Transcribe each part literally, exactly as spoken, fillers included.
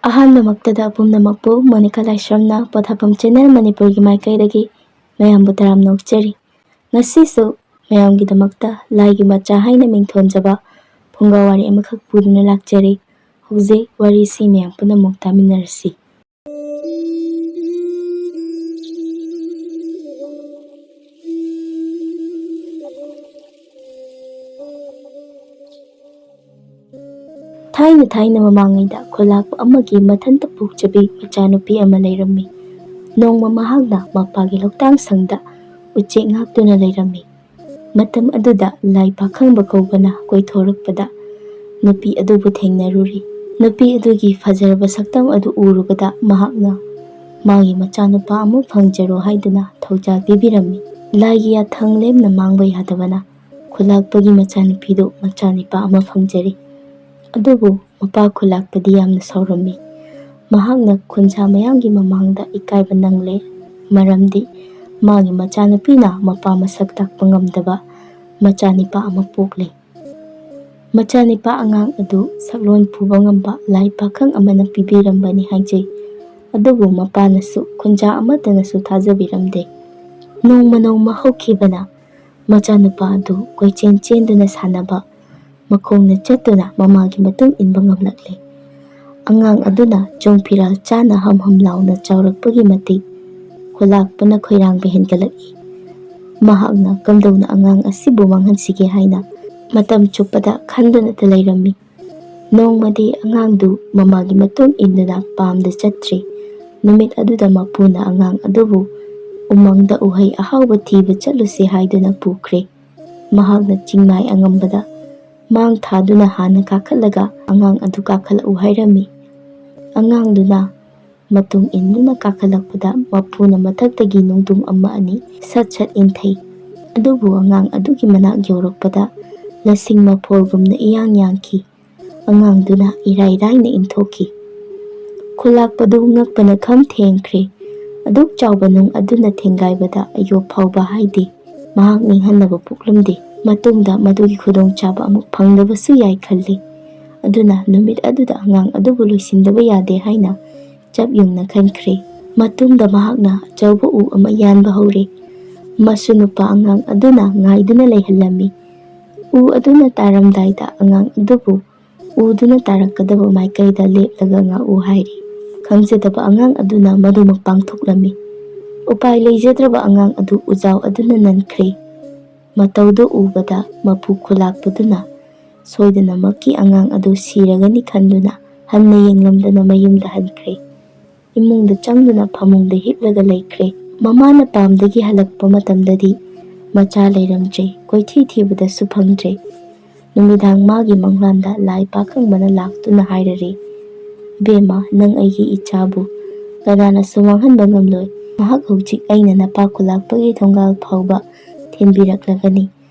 ꯑꯍꯥꯟꯕꯃꯛꯇꯗ ꯄꯨꯝꯅꯃꯛꯄꯨ ꯃꯣꯅꯤꯀꯥ ꯂꯥꯏꯁ꯭ꯔꯝꯅ ꯄꯣꯊꯥꯐꯝ ꯆꯦꯅꯦꯜ ꯃꯅꯤꯄꯨꯔꯒꯤ ꯃꯥꯏꯀꯩꯗꯒꯤ ꯃꯌꯥꯝꯕꯨ ꯇꯔꯥꯝꯅ ꯑꯣꯛꯆꯔꯤ꯫ ꯉꯁꯤꯁꯨ ꯃꯌꯥꯝꯒꯤꯗꯃꯛꯇ ꯂꯥꯏꯒꯤ ꯃꯆꯥ ꯍꯥꯏꯅ ꯃꯤꯡꯊꯣꯟꯖꯕ ꯐꯨꯡꯒꯥ ꯋꯥꯔꯤ ꯑꯃꯈꯛ ꯄꯨꯗꯨꯅ ꯂꯥꯛꯆꯔꯤ꯫ ꯍꯧꯖꯤꯛ ꯋꯥꯔꯤꯁꯤ ꯃꯌꯥꯝ ꯄꯨꯝꯅꯃꯛ ꯇꯥꯃꯤꯟꯅꯔꯁꯤ꯫ ꯊꯥꯏꯅ ꯊꯥꯏꯅ ꯃꯃꯥꯡꯉꯩꯗ ꯈꯨꯂꯥꯛꯄ ꯑꯃꯒꯤ ꯃꯊꯟꯇ ꯄꯣꯛꯆꯕꯤ ꯃꯆꯥꯅꯨꯄꯤ ꯑꯃ ꯂꯩꯔꯝꯃꯤ꯫ ꯅꯣꯡꯃ ꯃꯍꯥꯛꯅ ꯃꯄꯥꯒꯤ ꯂꯧꯇꯥꯡ ꯁꯪꯗ ꯎꯆꯦꯛ ꯉꯥꯛꯇꯨꯅ ꯂꯩꯔꯝꯃꯤ꯫ ꯃꯇꯝ ꯑꯗꯨꯗ ꯂꯥꯏ ꯄꯥꯈꯪꯕ ꯀꯧꯕꯅ ꯀꯣꯏꯊꯣꯔꯛꯄꯗ ꯅꯨꯄꯤ ꯑꯗꯨꯕꯨ ꯊꯦꯡꯅꯔꯨꯔꯤ꯫ ꯅꯨꯄꯤ ꯑꯗꯨꯒꯤ ꯐꯖꯔꯕ ꯁꯛꯇꯝ ꯑꯗꯨ ꯎꯔꯨꯕꯗ ꯃꯍꯥꯛꯅ ꯃꯥꯒꯤ ꯃꯆꯥꯅꯨꯄꯥ ꯑꯃ ꯐꯪꯖꯔꯣ ꯍꯥꯏꯗꯨꯅ ꯊꯧꯖꯥꯜ ꯄꯤꯕꯤꯔꯝꯃꯤ꯫ ꯂꯥꯏꯒꯤ ꯌꯥꯊꯪ ꯂꯦꯝꯅ ꯃꯥꯡꯕ ꯌꯥꯗꯕꯅ ꯈꯨꯂꯥꯛꯄꯒꯤ ꯃꯆꯥꯅꯨꯄꯤꯗꯨ ꯃꯆꯥꯅꯤꯄꯥ ꯑꯃ ꯐꯪꯖꯔꯤ꯫ ꯑꯗꯨꯕꯨ ꯃꯄꯥ ꯈꯨꯂꯥꯛꯄꯗꯤ ꯌꯥꯝꯅ ꯁꯥꯎꯔꯝꯃꯤ꯫ ꯃꯍꯥꯛꯅ ꯈꯨꯟꯖꯥ ꯃꯌꯥꯝꯒꯤ ꯃꯃꯥꯡꯗ ꯏꯀꯥꯏꯕ ꯅꯪꯂꯦ, ꯃꯔꯝꯗꯤ ꯃꯥꯒꯤ ꯃꯆꯥꯅꯨꯄꯤꯅ ꯃꯄꯥ ꯃꯁꯛ ꯇꯥꯛꯄ ꯉꯝꯗꯕ ꯃꯆꯥꯅꯤꯄꯥ ꯑꯃ ꯄꯣꯛꯂꯦ꯫ ꯃꯆꯥꯅꯤꯄꯥ ꯑꯉꯥꯡ ꯑꯗꯨ ꯁꯛꯂꯣꯟ ꯄꯨꯕ ꯉꯝꯕ ꯂꯥꯏ ꯄꯥꯈꯪ ꯑꯃꯅ ꯄꯤꯕꯤꯔꯝꯕꯅꯤ ꯍꯥꯏꯖꯩ꯫ ꯑꯗꯨꯕꯨ ꯃꯄꯥꯅꯁꯨ ꯈꯨꯟꯖꯥ ꯑꯃꯠꯇꯅꯁꯨ ꯊꯥꯖꯕꯤꯔꯝꯗꯦ꯫ ꯅꯣꯡꯃ ꯅꯣꯡꯃ ꯍꯧꯈꯤꯕꯅ ꯃꯆꯥꯅꯨꯄꯥ ꯑꯗꯨ ꯀꯣꯏꯆꯦꯟ ꯆꯦꯟꯗꯨꯅ ꯁꯥꯟꯅꯕ, ꯃꯈꯣꯡꯅ ꯆꯠꯇꯨꯅ ꯃꯃꯥꯒꯤ ꯃꯇꯨꯡ ꯏꯟꯕ ꯉꯝꯂꯛꯂꯦ꯫ ꯑꯉꯥꯡ ꯑꯗꯨꯅ ꯆꯣꯡ ꯐꯤꯔꯥꯜ ꯆꯥꯅ ꯍꯝ ꯍꯝ ꯂꯥꯎꯅ ꯆꯥꯎꯔꯛꯄꯒꯤ ꯃꯇꯤꯛ ꯈꯨꯂꯥꯛꯄꯅ ꯈꯣꯏꯔꯥꯡꯕ ꯍꯦꯟꯒꯠꯂꯛꯏ꯫ ꯃꯍꯥꯛꯅ ꯀꯝꯗꯧꯅ ꯑꯉꯥꯡ ꯑꯁꯤꯕꯨ ꯃꯥꯡꯍꯟꯁꯤꯒꯦ ꯍꯥꯏꯅ ꯃꯇꯝ ꯆꯨꯞꯄꯗ ꯈꯟꯗꯨꯅꯇ ꯂꯩꯔꯝꯃꯤ꯫ ꯅꯣꯡꯃꯗꯤ ꯑꯉꯥꯡꯗꯨ ꯃꯃꯥꯒꯤ ꯃꯇꯨꯡ ꯏꯟꯗꯨꯅ ꯄꯥꯝꯗ ꯆꯠꯇ꯭ꯔꯤ꯫ ꯅꯨꯃꯤꯠ ꯑꯗꯨꯗ ꯃꯄꯨꯅ ꯑꯉꯥꯡ ꯑꯗꯨꯕꯨ ꯎꯃꯪꯗ ꯎꯍꯩ ꯑꯍꯥꯎꯕ ꯊꯤꯕ ꯆꯠꯂꯨꯁꯤ ꯍꯥꯏꯗꯨꯅ ꯄꯨꯈ꯭ꯔꯦ꯫ ꯃꯍꯥꯛꯅ ꯆꯤꯡꯃꯥꯏ ꯑꯉꯝꯕꯗ ꯃꯥꯡ ꯊꯥꯗꯨꯅ ꯍꯥꯟꯅ ꯀꯥꯈꯠꯂꯒ ꯑꯉꯥꯡ ꯑꯗꯨ ꯀꯥꯈꯠꯂꯛꯎ ꯍꯥꯏꯔꯝꯃꯤ꯫ ꯑꯉꯥꯡꯗꯨꯅ ꯃꯇꯨꯡ ꯏꯟꯗꯨꯅ ꯀꯥꯈꯠꯂꯛꯄꯗ ꯃꯄꯨꯅ ꯃꯊꯛꯇꯒꯤ ꯅꯨꯡꯗꯨꯝ ꯑꯃ ꯑꯅꯤ ꯁꯠ ꯁꯠ ꯏꯟꯊꯩ꯫ ꯑꯗꯨꯕꯨ ꯑꯉꯥꯡ ꯑꯗꯨꯒꯤ ꯃꯅꯥꯛ ꯌꯧꯔꯛꯄꯗ ꯂꯁꯤꯡ ꯃꯐꯣꯜꯒꯨꯝꯅ ꯏꯌꯥꯡ ꯌꯥꯡꯈꯤ꯫ ꯑꯉꯥꯡꯗꯨꯅ ꯏꯔꯥꯏ ꯂꯥꯏꯅ ꯏꯟꯊꯣꯛꯈꯤ꯫ ꯈꯨꯂꯥꯛꯄꯗꯨ ꯉꯛꯄꯅ ꯈꯝ ꯊꯦꯡꯈ꯭ꯔꯦ꯫ ꯑꯗꯨꯛ ꯆꯥꯎꯕ ꯅꯨꯡ ꯑꯗꯨꯅ ꯊꯦꯡꯒꯥꯏꯕꯗ ꯑꯌꯣꯞ ꯐꯥꯎꯕ ꯍꯥꯏꯗꯦ꯫ ꯃꯍꯥꯛ ꯅꯤꯡꯍꯟꯅꯕ ꯄꯣꯛꯂꯝꯗꯦ꯫ ꯃꯇꯨꯡꯗ ꯃꯗꯨꯒꯤ ꯈꯨꯗꯣꯡꯆꯥꯕ ꯑꯃꯨꯛ ꯐꯪꯗꯕꯁꯨ ꯌꯥꯏ ꯈꯜꯂꯤ꯫ ꯑꯗꯨꯅ ꯅꯨꯃꯤꯠ ꯑꯗꯨꯗ ꯑꯉꯥꯡ ꯑꯗꯨꯕꯨ ꯂꯣꯏꯁꯤꯟꯗꯕ ꯌꯥꯗꯦ ꯍꯥꯏꯅ ꯆꯞ ꯌꯨꯡꯅ ꯈꯟꯈ꯭ꯔꯦ꯫ ꯃꯇꯨꯡꯗ ꯃꯍꯥꯛꯅ ꯑꯆꯧꯕ ꯎ ꯑꯃ ꯌꯥꯟꯕ ꯍꯧꯔꯦ꯫ ꯃꯁꯨ ꯅꯨꯄꯥ ꯑꯉꯥꯡ ꯑꯗꯨꯅ ꯉꯥꯏꯗꯨꯅ ꯂꯩꯍꯜꯂꯝꯃꯤ꯫ ꯎ ꯑꯗꯨꯅ ꯇꯥꯔꯝꯗꯥꯏꯗ ꯑꯉꯥꯡ ꯑꯗꯨꯕꯨ ꯎꯗꯨꯅ ꯇꯥꯔꯛꯀꯗꯕ ꯃꯥꯏꯀꯩꯗ ꯂꯦꯞꯂꯒ ꯉꯥꯛꯎ ꯍꯥꯏꯔꯤ꯫ ꯈꯪꯖꯗꯕ ꯑꯉꯥꯡ ꯑꯗꯨꯅ ꯃꯗꯨꯃꯛ ꯄꯥꯡꯊꯣꯛꯂꯝꯃꯤ꯫ ꯎꯄꯥꯏ ꯂꯩꯖꯗ꯭ꯔꯕ ꯑꯉꯥꯡ ꯑꯗꯨ ꯎꯖꯥꯎ ꯑꯗꯨꯅ ꯅꯟꯈ꯭ꯔꯦ꯫ ꯃꯇꯧꯗꯨ ꯎꯕꯗ ꯃꯄꯨ ꯈꯨꯂꯥꯛꯄꯗꯨꯅ ꯁꯣꯏꯗꯅꯃꯛꯀꯤ ꯑꯉꯥꯡ ꯑꯗꯨ ꯁꯤꯔꯒꯅꯤ ꯈꯟꯗꯨꯅ ꯍꯟꯅ ꯌꯦꯡꯂꯝꯗꯅ ꯃꯌꯨꯝꯗ ꯍꯟꯈ꯭ꯔꯦ꯫ ꯏꯃꯨꯡꯗ ꯆꯪꯗꯨꯅ ꯐꯃꯨꯡꯗ ꯍꯤꯞꯂꯒ ꯂꯩꯈ꯭ꯔꯦ꯫ ꯃꯃꯥꯅ ꯄꯥꯝꯗꯒꯤ ꯍꯜꯂꯛꯄ ꯃꯇꯝꯗꯗꯤ ꯃꯆꯥ ꯂꯩꯔꯝꯗ꯭ꯔꯦ, ꯀꯣꯏꯊꯤ ꯊꯤꯕꯗꯁꯨ ꯐꯪꯗ꯭ꯔꯦ꯫ ꯅꯨꯃꯤꯗꯥꯡ ꯃꯥꯒꯤ ꯃꯪꯂꯥꯟꯗ ꯂꯥꯏ ꯄꯥꯈꯪꯕꯅ ꯂꯥꯛꯇꯨꯅ ꯍꯥꯏꯔꯔꯤ, "ꯏꯕꯦꯝꯃ, ꯅꯪ ꯑꯩꯒꯤ ꯏꯆꯥꯕꯨ ꯀꯅꯥꯅꯁꯨ ꯃꯥꯡꯍꯟꯕ ꯉꯝꯂꯣꯏ꯫ ꯃꯍꯥꯛ ꯍꯧꯖꯤꯛ ꯑꯩꯅ ꯅꯄꯥ ꯈꯨꯂꯥꯛꯄꯒꯤ ꯊꯣꯡꯒꯥꯜ ꯐꯥꯎꯕ ꯊꯤꯟꯕꯤꯔꯛꯂꯒꯅꯤ꯫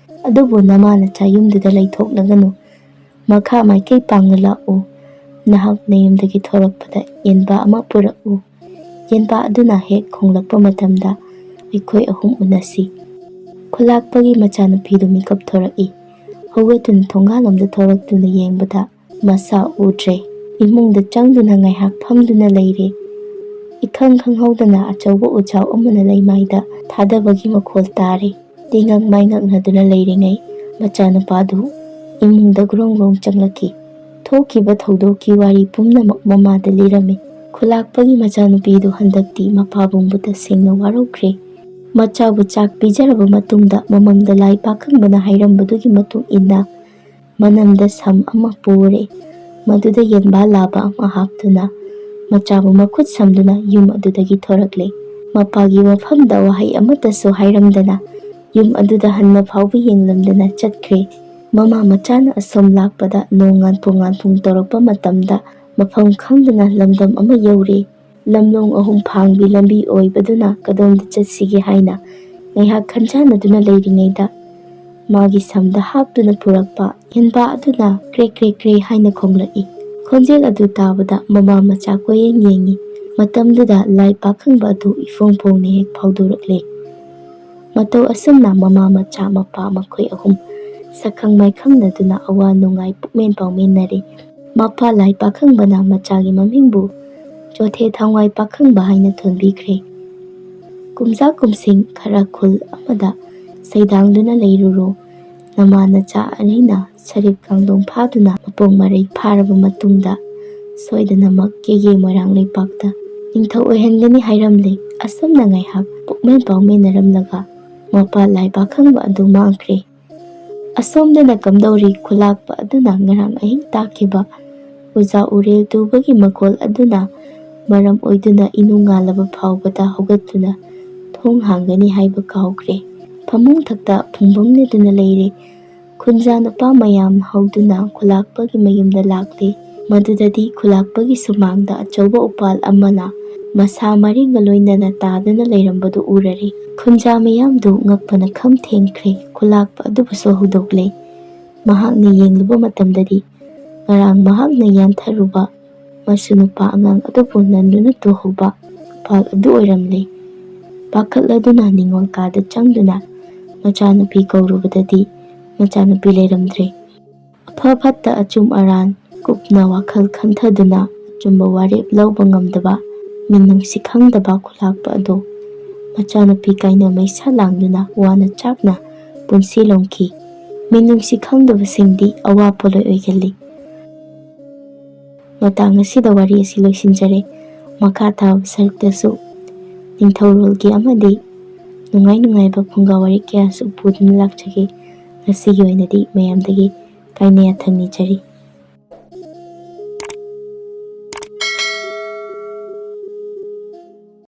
ꯑꯗꯨꯕꯨ ꯅꯃꯥ ꯅꯆꯥ ꯌꯨꯝꯗꯨꯗ ꯂꯩꯊꯣꯛꯂꯒꯅꯨ꯫ ꯃꯈꯥ ꯃꯥꯏꯀꯩ ꯄꯥꯡꯅ ꯂꯥꯛꯎ꯫ ꯅꯍꯥꯛ ꯅꯌꯨꯝꯗꯒꯤ ꯊꯣꯔꯛꯄꯗ ꯌꯦꯟꯕꯥ ꯑꯃ ꯄꯨꯔꯛꯎ꯫ ꯌꯦꯟꯕꯥ ꯑꯗꯨꯅ ꯍꯦꯛ ꯈꯣꯡꯂꯛꯄ ꯃꯇꯝꯗ ꯑꯩꯈꯣꯏ ꯑꯍꯨꯝ ꯎꯅꯁꯤ꯫" ꯈꯨꯂꯥꯛꯄꯒꯤ ꯃꯆꯥꯅꯨꯄꯤꯗꯨ ꯃꯤꯀꯞ ꯊꯣꯔꯛꯏ꯫ ꯍꯧꯒꯠꯇꯨꯅ ꯊꯣꯡꯒꯥꯜꯂꯣꯝꯗ ꯊꯣꯔꯛꯇꯨꯅ ꯌꯦꯡꯕꯗ ꯃꯁꯥ ꯎꯗ꯭ꯔꯦ꯫ ꯏꯃꯨꯡꯗ ꯆꯪꯗꯨꯅ ꯉꯥꯏꯍꯥꯛ ꯐꯝꯗꯨꯅ ꯂꯩꯔꯦ꯫ ꯏꯈꯪ ꯈꯪꯍꯧꯗꯅ ꯑꯆꯧꯕ ꯎꯖꯥꯎ ꯑꯃꯅ ꯂꯩꯃꯥꯏꯗ ꯊꯥꯗꯕꯒꯤ ꯃꯈꯣꯜ ꯇꯥꯔꯦ꯫ ꯇꯤꯉꯛ ꯃꯥꯏꯉꯛꯅꯗꯨꯅ ꯂꯩꯔꯤꯉꯩ ꯃꯆꯥꯅꯨꯄꯥꯗꯨ ꯏꯃꯨꯡꯗ ꯒ꯭ꯔꯣꯡ ꯒ꯭ꯔꯣꯡ ꯆꯪꯂꯛꯈꯤ꯫ ꯊꯣꯛꯈꯤꯕ ꯊꯧꯗꯣꯛꯀꯤ ꯋꯥꯔꯤ ꯄꯨꯝꯅꯃꯛ ꯃꯃꯥꯗ ꯂꯤꯔꯝꯃꯤ꯫ ꯈꯨꯂꯥꯛꯄꯒꯤ ꯃꯆꯥꯅꯨꯄꯤꯗꯨ ꯍꯟꯗꯛꯇꯤ ꯃꯄꯥꯕꯨꯡꯕꯨ ꯇꯁꯦꯡꯅ ꯋꯥꯔꯧꯈ꯭ꯔꯦ꯫ ꯃꯆꯥꯕꯨ ꯆꯥꯛ ꯄꯤꯖꯔꯕ ꯃꯇꯨꯡꯗ ꯃꯃꯪꯗ ꯂꯥꯏ ꯄꯥꯈꯪꯕꯅ ꯍꯥꯏꯔꯝꯕꯗꯨꯒꯤ ꯃꯇꯨꯡ ꯏꯟꯅ ꯃꯅꯝꯗ ꯁꯝ ꯑꯃ ꯄꯨꯔꯦ꯫ ꯃꯗꯨꯗ ꯌꯦꯟꯕꯥ ꯂꯥꯕ ꯑꯃ ꯍꯥꯞꯇꯨꯅ ꯃꯆꯥꯕꯨ ꯃꯈꯨꯠ ꯁꯝꯗꯨꯅ ꯌꯨꯝ ꯑꯗꯨꯗꯒꯤ ꯊꯣꯔꯛꯂꯦ꯫ ꯃꯄꯥꯒꯤ ꯃꯐꯝꯗ ꯋꯥꯍꯩ ꯑꯃꯠꯇꯁꯨ ꯍꯥꯏꯔꯝꯗꯅ ꯌꯨꯝ ꯑꯗꯨꯗ ꯍꯟꯅ ꯐꯥꯎꯕ ꯌꯦꯡꯂꯝꯗꯅ ꯆꯠꯈ꯭ꯔꯦ꯫ ꯃꯃꯥ ꯃꯆꯥꯅ ꯑꯁꯣꯝ ꯂꯥꯛꯄꯗ ꯅꯣꯡ ꯉꯥꯟꯐꯣꯡ ꯉꯥꯟꯐꯣꯡ ꯇꯧꯔꯛꯄ ꯃꯇꯝꯗ ꯃꯐꯝ ꯈꯪꯗꯅ ꯂꯝꯗꯝ ꯑꯃ ꯌꯧꯔꯦ꯫ ꯂꯝꯂꯣꯡ ꯑꯍꯨꯝ ꯐꯥꯡꯕꯤ ꯂꯝꯕꯤ ꯑꯣꯏꯕꯗꯨꯅ ꯀꯗꯣꯝꯗ ꯆꯠꯁꯤꯒꯦ ꯍꯥꯏꯅ ꯉꯥꯏꯍꯥꯛ ꯈꯟꯖꯥꯟꯅꯗꯨꯅ ꯂꯩꯔꯤꯉꯩꯗ ꯃꯥꯒꯤ ꯁꯝꯗ ꯍꯥꯞꯇꯨꯅ ꯄꯨꯔꯛꯄ ꯌꯦꯟꯕꯥ ꯑꯗꯨꯅ ꯀ꯭ꯔꯦ ꯀ꯭ꯔꯦ ꯀ꯭ꯔꯦ ꯍꯥꯏꯅ ꯈꯣꯡꯂꯛꯏ꯫ ꯈꯣꯟꯖꯦꯜ ꯑꯗꯨ ꯇꯥꯕꯗ ꯃꯃꯥ ꯃꯆꯥ ꯀꯣꯏꯌꯦꯡ ꯌꯦꯡꯉꯤ꯫ ꯃꯇꯝꯗꯨꯗ ꯂꯥꯏ ꯄꯥꯈꯪꯕ ꯑꯗꯨ ꯏꯐꯣꯡ ꯐꯣꯡꯅ ꯍꯦꯛ ꯐꯥꯎꯗꯣꯔꯛꯂꯦ꯫ ꯃꯇꯧ ꯑꯁꯨꯝꯅ ꯃꯃꯥ ꯃꯆꯥ ꯃꯄꯥ ꯃꯈꯣꯏ ꯑꯍꯨꯝ ꯁꯛꯈꯪ ꯃꯥꯏꯈꯪꯅꯗꯨꯅ ꯑꯋꯥ ꯅꯨꯡꯉꯥꯏ ꯄꯨꯛꯃꯦꯟ ꯄꯥꯎꯃꯦꯟꯅꯔꯦ꯫ ꯃꯄꯥ ꯂꯥꯏ ꯄꯥꯈꯪꯕꯅ ꯃꯆꯥꯒꯤ ꯃꯃꯤꯡꯕꯨ ꯆꯣꯊꯦ ꯊꯋꯥꯏ ꯄꯥꯈꯪꯕ ꯍꯥꯏꯅ ꯊꯣꯟꯕꯤꯈ꯭ꯔꯦ꯫ ꯀꯨꯝꯖꯥ ꯀꯨꯝꯁꯤꯡ ꯈꯔ ꯈꯨꯜ ꯑꯃꯗ ꯁꯩꯗꯥꯡꯗꯨꯅ ꯂꯩꯔꯨꯔꯣ꯫ ꯅꯃꯥ ꯅꯆꯥ ꯑꯅꯤꯅ ꯁꯔꯤꯞ ꯀꯥꯡꯗꯣꯡ ꯐꯥꯗꯨꯅ ꯃꯄꯣꯡ ꯃꯔꯩ ꯐꯥꯔꯕ ꯃꯇꯨꯡꯗ ꯁꯣꯏꯗꯅꯃꯛ ꯀꯦꯒꯦ ꯃꯣꯏꯔꯥꯡ ꯂꯩꯄꯥꯛꯇ ꯅꯤꯡꯊꯧ ꯑꯣꯏꯍꯟꯒꯅꯤ ꯍꯥꯏꯔꯝꯂꯦ꯫ ꯑꯁꯨꯝꯅ ꯉꯥꯏꯍꯥꯛ ꯄꯨꯛꯃꯦꯟ ꯄꯥꯎꯃꯦꯟꯅꯔꯝꯂꯒ ꯃꯄꯥ ꯂꯥꯏ ꯄꯥꯈꯪꯕ ꯑꯗꯨ ꯃꯥꯡꯈ꯭ꯔꯦ꯫ ꯑꯁꯣꯝꯗꯅ ꯀꯝꯗꯧꯔꯤ? ꯈꯨꯂꯥꯛꯄ ꯑꯗꯨꯅ ꯉꯔꯥꯡ ꯑꯍꯤꯡ ꯇꯥꯈꯤꯕ ꯎꯖꯥ ꯎꯔꯦꯜ ꯇꯨꯕꯒꯤ ꯃꯈꯣꯜ ꯑꯗꯨꯅ ꯃꯔꯝ ꯑꯣꯏꯗꯨꯅ ꯏꯅꯨꯡ ꯉꯥꯜꯂꯕ ꯐꯥꯎꯕꯗ ꯍꯧꯒꯠꯇꯨꯅ ꯊꯣꯡ ꯍꯥꯡꯒꯅꯤ ꯍꯥꯏꯕ ꯀꯥꯎꯈ꯭ꯔꯦ꯫ ꯐꯃꯨꯡ ꯊꯛꯇ ꯐꯨꯡꯕꯪꯅꯗꯨꯅ ꯂꯩꯔꯦ꯫ ꯈꯨꯟꯖꯥ ꯅꯨꯄꯥ ꯃꯌꯥꯝ ꯍꯧꯗꯨꯅ ꯈꯨꯂꯥꯛꯄꯒꯤ ꯃꯌꯨꯝꯗ ꯂꯥꯛꯂꯦ꯫ ꯃꯗꯨꯗꯗꯤ ꯈꯨꯂꯥꯛꯄꯒꯤ ꯁꯨꯃꯥꯡꯗ ꯑꯆꯧꯕ ꯎꯄꯥꯜ ꯑꯃꯅ ꯃꯁꯥ ꯃꯔꯤꯡꯒ ꯂꯣꯏꯅꯅ ꯇꯥꯗꯨꯅ ꯂꯩꯔꯝꯕꯗꯨ ꯎꯔꯔꯦ꯫ ꯈꯨꯟꯖꯥ ꯃꯤꯌꯥꯝꯗꯨ ꯉꯛꯄꯅ ꯈꯝ ꯊꯦꯡꯈ꯭ꯔꯦ꯫ ꯈꯨꯂꯥꯛꯄ ꯑꯗꯨꯕꯨꯁꯨ ꯍꯧꯗꯣꯛꯂꯦ꯫ ꯃꯍꯥꯛꯅ ꯌꯦꯡꯂꯨꯕ ꯃꯇꯝꯗꯗꯤ ꯉꯔꯥꯡ ꯃꯍꯥꯛꯅ ꯌꯥꯟꯊꯔꯨꯕ ꯃꯁꯨ ꯅꯨꯄꯥ ꯑꯉꯥꯡ ꯑꯗꯨꯕꯨ ꯅꯟꯗꯨꯅ ꯇꯨꯍꯧꯕ ꯎꯄꯥꯜ ꯑꯗꯨ ꯑꯣꯏꯔꯝꯂꯦ꯫ ꯄꯥꯈꯠꯂꯗꯨꯅ ꯅꯤꯡꯉꯣꯜ ꯀꯥꯗ ꯆꯪꯗꯨꯅ ꯃꯆꯥꯅꯨꯄꯤ ꯀꯧꯔꯨꯕꯗꯗꯤ ꯃꯆꯥꯅꯨꯄꯤ ꯂꯩꯔꯝꯗ꯭ꯔꯦ꯫ ꯑꯐ ꯐꯠꯇ ꯑꯆꯨꯝ ꯑꯔꯥꯟ ꯀꯨꯞꯅ ꯋꯥꯈꯜ ꯈꯟꯊꯗꯨꯅ ꯑꯆꯨꯝꯕ ꯋꯥꯔꯦꯞ ꯂꯧꯕ ꯉꯝꯗꯕ ꯃꯤꯅꯨꯡꯁꯤ ꯈꯪꯗꯕ ꯈꯨꯂꯥꯛꯄ ꯑꯗꯨ ꯃꯆꯥꯅꯨꯄꯤ ꯀꯥꯏꯅ ꯃꯩꯁꯥ ꯂꯥꯡꯗꯨꯅ ꯋꯥꯅ ꯆꯥꯛꯅ ꯄꯨꯟꯁꯤ ꯂꯣꯝꯈꯤ꯫ ꯃꯤꯅꯨꯡꯁꯤ ꯈꯪꯗꯕꯁꯤꯡꯗꯤ ꯑꯋꯥ ꯄꯣꯠꯂꯣꯏ ꯑꯣꯏꯒꯜꯂꯤ꯫ ꯃꯇꯥꯡ ꯑꯁꯤꯗ ꯋꯥꯔꯤ ꯑꯁꯤ ꯂꯣꯏꯁꯤꯟꯖꯔꯦ꯫ ꯃꯈꯥ ꯇꯥꯕ ꯁꯔꯨꯛꯇꯁꯨ ꯅꯤꯡꯊꯧꯔꯣꯜꯒꯤ ꯑꯃꯗꯤ ꯅꯨꯡꯉꯥꯏ ꯅꯨꯡꯉꯥꯏꯕ ꯐꯨꯡꯒꯥ ꯋꯥꯔꯤ ꯀꯌꯥꯁꯨ ꯄꯨꯗꯨꯅ ꯂꯥꯛꯆꯒꯦ꯫ ꯉꯁꯤꯒꯤ ꯑꯣꯏꯅꯗꯤ ꯃꯌꯥꯝꯗꯒꯤ ꯀꯥꯏꯅ ꯌꯥꯊꯪ ꯅꯤꯖꯔꯤ꯫